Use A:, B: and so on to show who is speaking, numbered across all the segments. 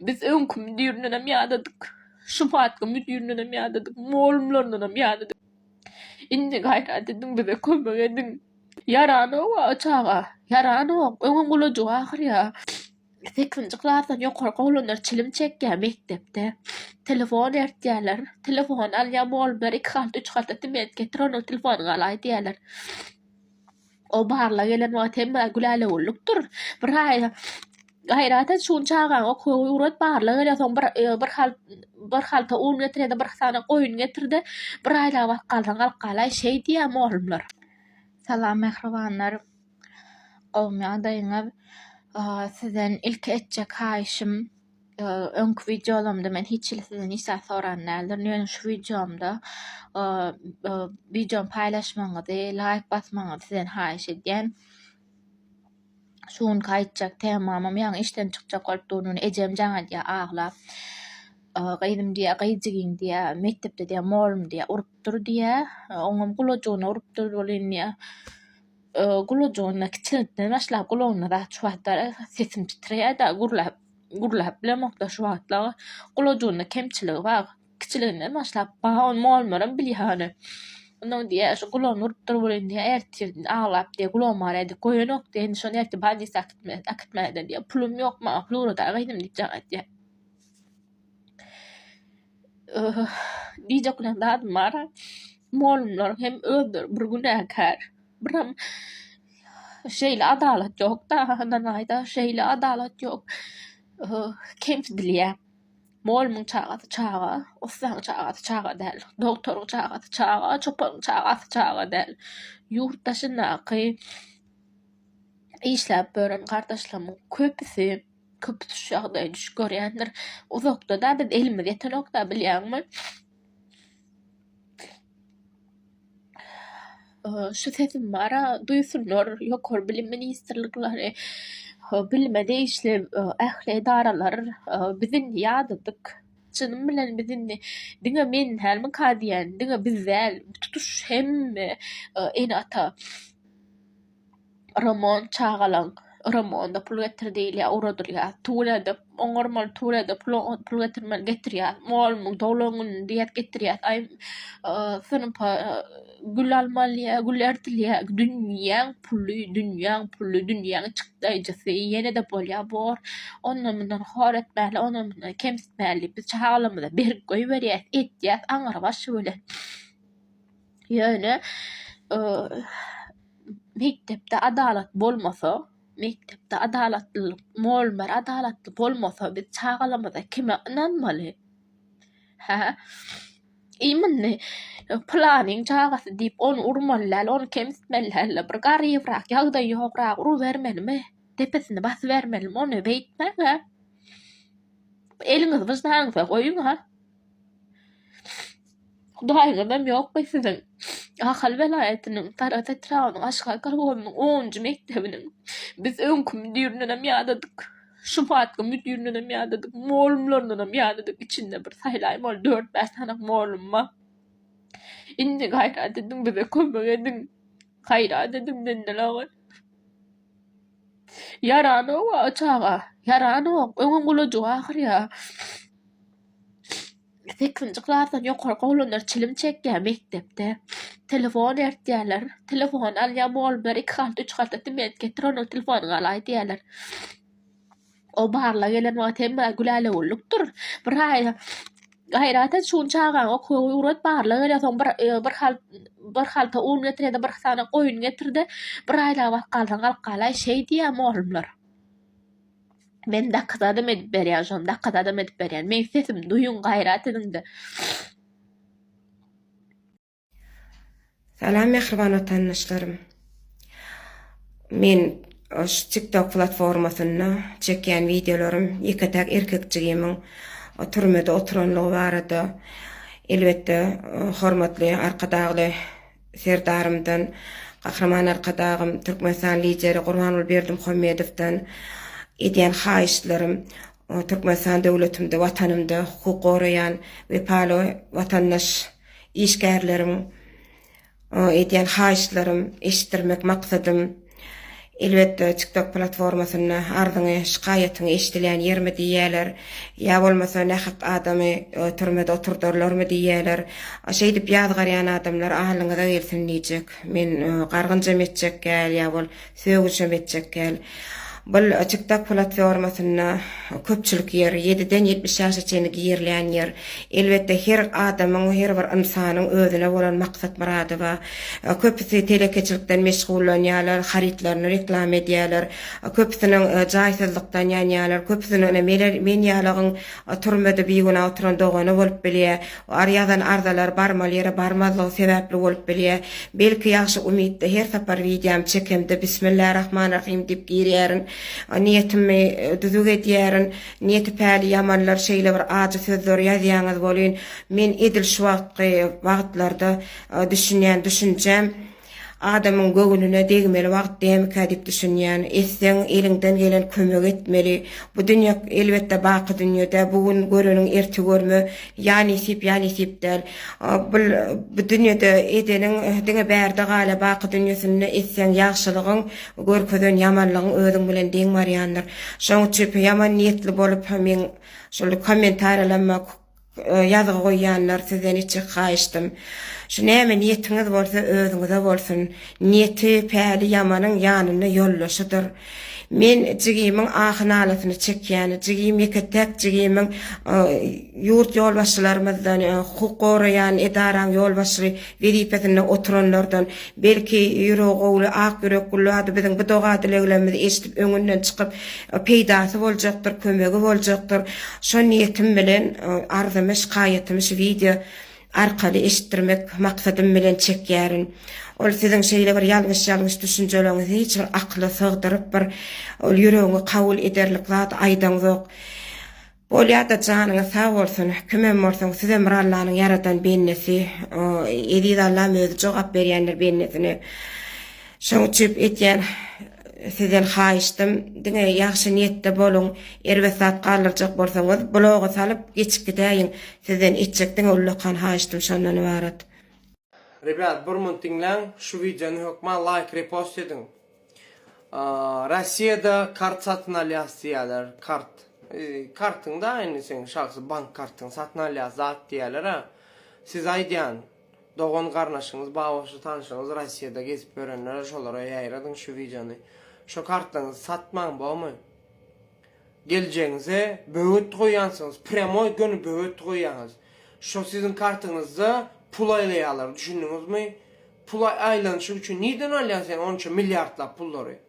A: Biz öňki müdirindenem ýadadyk. Şu wagtky müdirindenem ýadadyk, mugallymlaryndanam ýadadyk. Indi gaýrat ediň, bize kömek ediň. Ýaranok-a o çaga, ýaranok. Öňem gulajygy agyrýar. Sekizinji klasdan ýokarky oglanlar çilim çekýär mekdepde. Telefon ertýärler. Telefon alýar mugallymlar iki halta, üç halta sement getir, onuň telefonyňy alaý diýýärler. O barlag gelen wagt hemme gülälewüllükdir. Bir aý gaýrat et şu gün çagaňy okuwa ugrat barlag gelýär soň bir bir hal bir halta un getir ýa-da bir sany goýun getirde bir aýlap alyp galsaň alyp galaý şeý diýýär mugallymlar.
B: Salam mähribanlar. Gowumy ýagdaýyňyz? Sizden ilki etjek haýyşym Öňki wideolarymda men hiç hili sizden hiç zat soran däldirin. Ýöne şu wideomda wideony paýlaşmagyňyzy, laýk basmagyňyzy sizden haýyş edýän. Şu günki aýtjak temamam ýaňy işden çykjak bolup durun, ejem jaň edýär aglap. Gyzym diýýär, gyzjygyň diýýär, mekdepde diýýär, mollum diýýär, urupdyr diýýär. Oňam gulajygyna urupdyr welin diýýär. Gulajygynda kiçilikden başlap gulagynda zat şu wagtlar sesim titreýär-de gürläp gürläp bilemokda şu wagtlar gulajygynda kemçiligi bar. Kiçiliginden başlap bar ony mugallymlaram bilýär ony. Ondan diýýär şu gulagyny urupdyr welin diýýär ertir aglap diýýär gulagym agyrýar diýip goýanok diýýär indi şony ertir bolnisa äkitmäge diýýär pulum ýok maňa pul ugradaý gyzym diýip jaň edýär. Diýjek bilen zadym bar, mugallymlaryň hem özleri bir günäkär. Birem şeýle adalat ýok-da, ynanaýda şeýle adalat ýok. Kemsidilýär. Mugallymyň çagasy çaga, ussaň çagasy çaga däl, dogtoryň çagasy çaga, çopanyň çagasy çaga däl. Ýurt daşyndaky işläp ýören gardaşlarymyň köpüsi Köpüsi şu ýagdaýa düşüp görýändir. Uzakda-da biz elimiz ýetenok-da bilýäňmi? Şu sesim bar-a duýsunlar ýokary bilim ministrlikleri, bilime degişli ähli edaralar biz indi ýadadyk. Çynym bilen biz indi diňe men dälmika diýýän, diňe biz däl, tutuş hemme ene-ata. Ramon çagalaň Ramonda pul getir diýilýär ugradylýar. Tuwelede oňarmaly tuwelede pul pul getirmeli getirýär. Mugallymyň doglan gününi diýip getirýär. Aý synpa gül almaly diýýär, gül ertilýär. Dünýäň puly, dünýäň puly, dünýäň çykdaýjysy ýene-de bolýar bor. Ondan mundan hor etmäli, ondan mundan kemsitmäli diýip biz çagalarymyza berip goýberýäs, etýäs aňrybaşy bilen. Ýöne mekdepde adalat bolmasa, mekdepde adalatlylyk, mugallymlar adalatly bolmasa biz çagalarymyza kime ynanmaly? Hä? Imенно pylanyň çagasy diýip ony urmaly däl, ony kemsitmeli däl-de, bir garybrak, ýagdaýy ýograk urubermelimi? Depesini basybermelimi ony? Beýtmäň-ä. Eliňizi wyždanyňyza goýuň-a. Hudaýyňyzam ýokmy siziň? Ahal welaýatynyň Sarahs etrabynyň Aşgabat kolhozynyň onunjy mekdebiniň biz öňki müdirindenem ýadadyk, şu wagtky müdirindenem ýadadyk, mugallymlaryndanam ýadadyk, içinde bir saýlaýmaly dört-bäş sany mugallym bar. Indi gaýrat ediň, bize kömek ediň. Gaýrat ediň menden agyr. Ýaranok-a o çaga, ýaranok, öňem gulajygy agyrýar. Sekizinji klasdan ýokarky oglanlar çilim çekýär mekdepde. Telefon ertýärler. Telefon alýar mugallymlar iki halta, üç halta sement getir onuň telefonyňy alaý diýýärler. O barlag gelen wagt hemme gülälewüllükdir. Bir aý gaýrat et şu gün çagaňy okuwa ugrat barlag gelýär soň bir bir hal bir halta un getir ýa-da bir sany goýun getir-de bir aýlap alyp galsaň alyp galaý şeý diýýär mugallymlar. Men dakazadam edip berýän şony dakazadam edip berýän. Meň sesimi duýuň gaýrat ediňde.
C: Salam mähriban watandaşlarym. Men şu TikTok platformasynda çekýän wideolarym ýeke-täk erkek jigimiň türmede oturanlygy barada elbetde hormatly Arkadagly Serdarymdan, Gahryman Arkadagym, Türkmenistan Lideri Gurbanguly Berdimuhamedowdan edýän haýyştlarym, Türkmenistan döwletimde, Watanymda hukuk goraýan wepaly watandaş işgärleriň edýän haýyştlarym eşitdirmek maksadym. Elbetde, TikTok platformasynda arzyňy, şikaýatyňy eşidilýän ýermi diýýärler, ýa bolmasa nähak adamy türmede oturdarlarmy diýýärler. Şeýdip ýazgarýan adamlar alyňyza gelsin diýjek. Men gargynjam etjek däl, ýa bol sögünçem etjek däl. Bul TikTok platformasynda köpçülik ýer, ýediden 70 ýaşa çenli girilýän ýer. Elbetde, her adamyň, her bir ynsanyň özüne bolan maksat-myrady bar. Köpüsi telekeçilikden meşgullanýarlar, harytlaryny reklama edýärler. Köpüsiniň jaýsyzlykdan ýanýarlar. Köpüsiniň ine men ýalygyň türmede bigünä oturan dogany bolup bilýär. Ar ýazan arzalary barmaly ýere barmazlygy sebäpli bolup bilýär. Belki ýagşy umytda her sapar wideomy çekemde Bismillarahmanrahim diýip girýärin. Niýetimi düzüg edýärin. Niýeti päli ýamanlar şeýle bir ajy sözleri ýazýaňyz welin, men edil şu wagtky wagtlarda Düşünýän düşünjäm, adamyň göwnüne degmeli wagt dämikä diýip düşünýän. Etseň, eliňden gelen kömegi etmeli. Bu dünýe, elbetde, baky dünýe däl. Bu gün göreniň erte görme, ýa nesip, ýa nesip däl. Bul, bu dünýede edeniň diňe bärde galýar, baky dünýesinde etseň ýagşylygyň, görkezen ýamanlygyň özüň bilen deň barýandyr. Şoň üçin ýaman niýetli bolup, meň şol kommentariýalaryma Ýazgy goýýanlar sizden etjek haýyşdym. Şu näme niýetiňiz bolsa özüňize bolsun. Niýeti päli ýamanyň ýanynda ýoldaşydyr. Men jigimiň ahy-nalasyny çekýän. Jigim ýeke-täk jigimiň ýurt ýolbaşçylarymyzdan, hukuk goraýan edaraň ýolbaşçy wezipesinde oturanlardan, belki ýüregi gowly, ak ýürek gulady biziň bu doga-dileglerimizi eşidip öňünden çykyp peýdasy boljakdyr, kömegi boljakdyr. Şo niýetim bilen arzymy, şikaýatymy şu wideo arkaly eşitdirmek maksadym bilen çekýärin. Ol siziň şeýle bir ýalňyş-ýalňyş düşünjeleriňizi hiç bir akyla sygdyryp bir ol ýüregiňe kabul ederlik zat aýdaňzok. Bolýada janyňyz sag bolsun, kimem bolsaň sizem bir Allanyň ýaradan bendesi, eziz Allam özi jogap berýändir bendesine. Şoň üçin etýän sizden haýyşdym, diňe ýagşy niýetde boluň, erbet zat galdyrjak bolsaňyz bloga salyp geçip gidäýiň, sizden etjek diňe ullakan haýyşdym şondan ybarat.
D: Rebýat bir munt diňläň şu wideony hökman laýk repost ediň. Rossiýada kart satyn alýas diýýäler kart kartyň da indi seň şahsy bank kartyňy satyn alýas zat diýýäler a size aýdýan dogan garnaşyňyz babaşy tanşyňyz Rossiýada gezip ýörenlere şolara ýaýradyň şu wideony şo kartlaryňyzy satmaň bormy Geljegiňize böwet goýýansyňyz, prýamoý göni böwet goýýaňyz. Şo siziň kartyňyzda pul aýlaýarlar, düşündiňizmi? Pul aýlanyşy üçin nirden alýaň sen onça milliardlap pullary?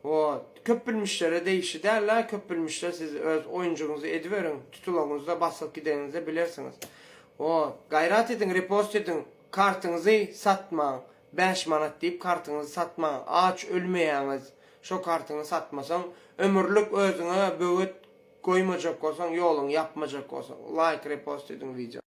D: Wot, köp bilmişlere degişli däl-ä, köp bilmişler siz öz oýunjygyňyzy ediberiň, tutulanyňyzda basyp gideniňizde bilersiňiz. Wot, gaýrat ediň, repost ediň, kartyňyzy satmaň, Bäş manat diýip kartyňyzy satmaň aç ölmeýäňiz şo kartyňy satmasaň ömürlik özüňe böwet goýmajak bolsaň ýoluňy ýapmajak bolsaň laýk repost ediň wideo.